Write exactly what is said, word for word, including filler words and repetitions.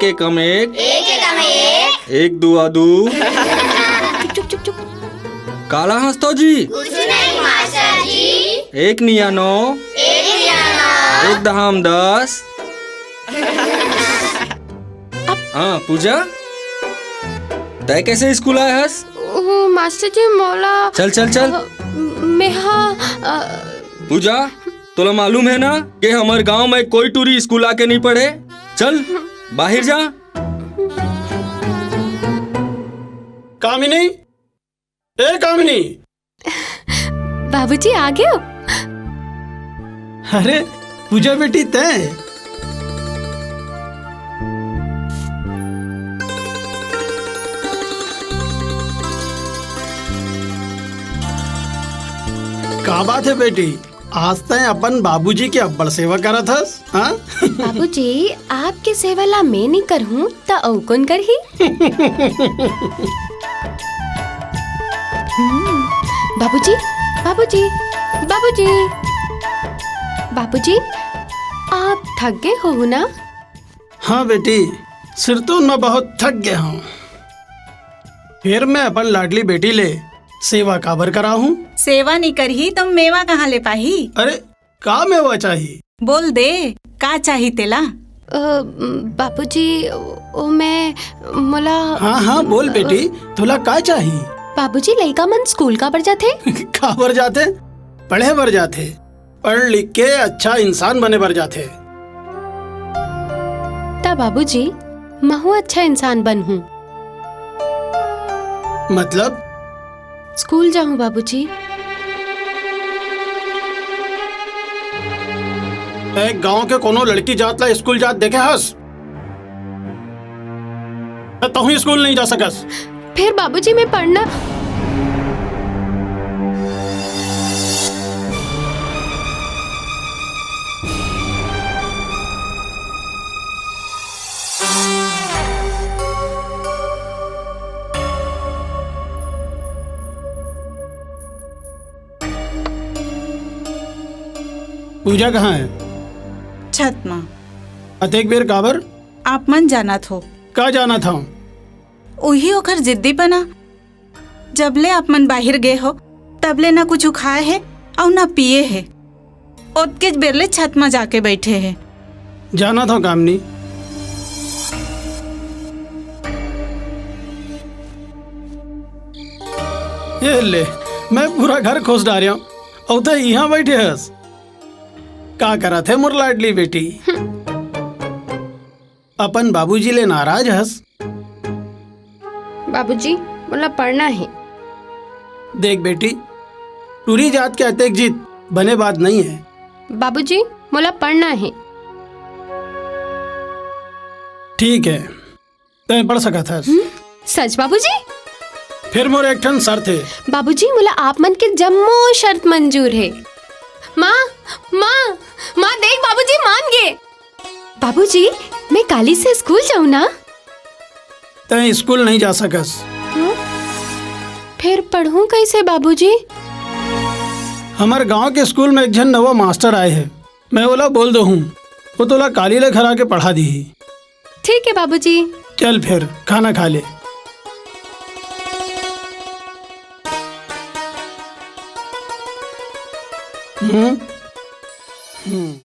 के कम एक। एक के कम एक। एक दुआ दू। चुप, चुप, चुप, चुप। काला हंसतो जी? कुछ नहीं मास्टर जी। एक निया नौ। एक निया नौ। एक दहाम दस। हाँ, पूजा, तै कैसे स्कूल आए हस? ओ, मास्टर जी, मोला चल, चल, चल। अ, मेहा, अ, पूजा, तोला मालूम है ना कि हमर गांव में कोई टूरी स्कूल आके नहीं पढ़े? चल, बाहर जा। कामिनी, ए कामिनी। बाबूजी, आ गए हो? अरे पूजा बेटी, तैं? का बात है बेटी, आज तैं अपन बाबूजी के अब्बड़ सेवा करत हस, हाँ? बाबूजी, आपके सेवा ला मैं नहीं करहूँ, त अउ कौन करही? हम्म, बाबूजी, बाबूजी, बाबूजी, बाबूजी, आप थक गए हो ना? हाँ बेटी, सिरतोन में बहुत थक गया हूँ। फिर मैं अपन लाडली बेटी ले सेवा काबर कराहूँ? सेवा नहीं करही तो मेवा कहाँ ले पाही? अरे, का मेवा चाही? बोल दे, का चाही तेला? अ, बाबूजी, ओ मैं, मोला हाँ, हाँ, बोल बेटी, तोला का चाही? बाबूजी, लइका मन स्कूल काबर जाथे? काबर जाथे? पढ़े बर जाथे। पढ़ लिख के अच्छा इंसान बने बर जाथे। त बाबूजी, महू अच्छा इंसान बनहूँ। मतलब? स्कूल जाहूँ बाबूजी। एक गांव के कोनो लड़की जात ला स्कूल जात देखे हस? त तहूँ स्कूल नहीं जा सकस। फिर बाबूजी, मैं पढ़ना पूजा कहाँ है? छत मा। अतेक बेर काबर? आप मन जानत हो। का जानत हव? उही ओखर जिद्दीपना। जबले आप मन बाहिर गे हो, तबले ना कुछु खाए हे अउ ना पिए हे। ओतकेच बेर ले छत मा जाके बइठे हे। जानत हव कामनी, ये ले, मैं पूरा घर खोस डारे हंव, अउ तैं इहां बइठे हस। का करत हे मोर लाडली बेटी? अपन बाबूजी ले नाराज हस? बाबूजी, मोला पढ़ना हे। देख बेटी, टूरी जात के अतेक जिद बने बात नहीं है। बाबूजी, मोला पढ़ना हे। ठीक है, तैं पढ़ सकत हस। हम्म, सच बाबूजी? फिर मोर एक ठन शर्त हे। बाबूजी, मोला आप मन के जम्मो शर्त मंजूर हे। माँ, माँ, माँ, देख बाबूजी मान गे। बाबूजी, मैं काली से स्कूल जाऊं ना? तैं स्कूल नहीं जा सकस। हाँ? फिर पढ़ूं कैसे बाबूजी? हमर गांव के स्कूल में एक झन नवा मास्टर आए हे, मैं ओला बोल देहूं, वो तोला काली ले घर आके पढ़ा दीही। ठीक है बाबूजी। चल फिर खाना खा ले। हम्म? हम्म।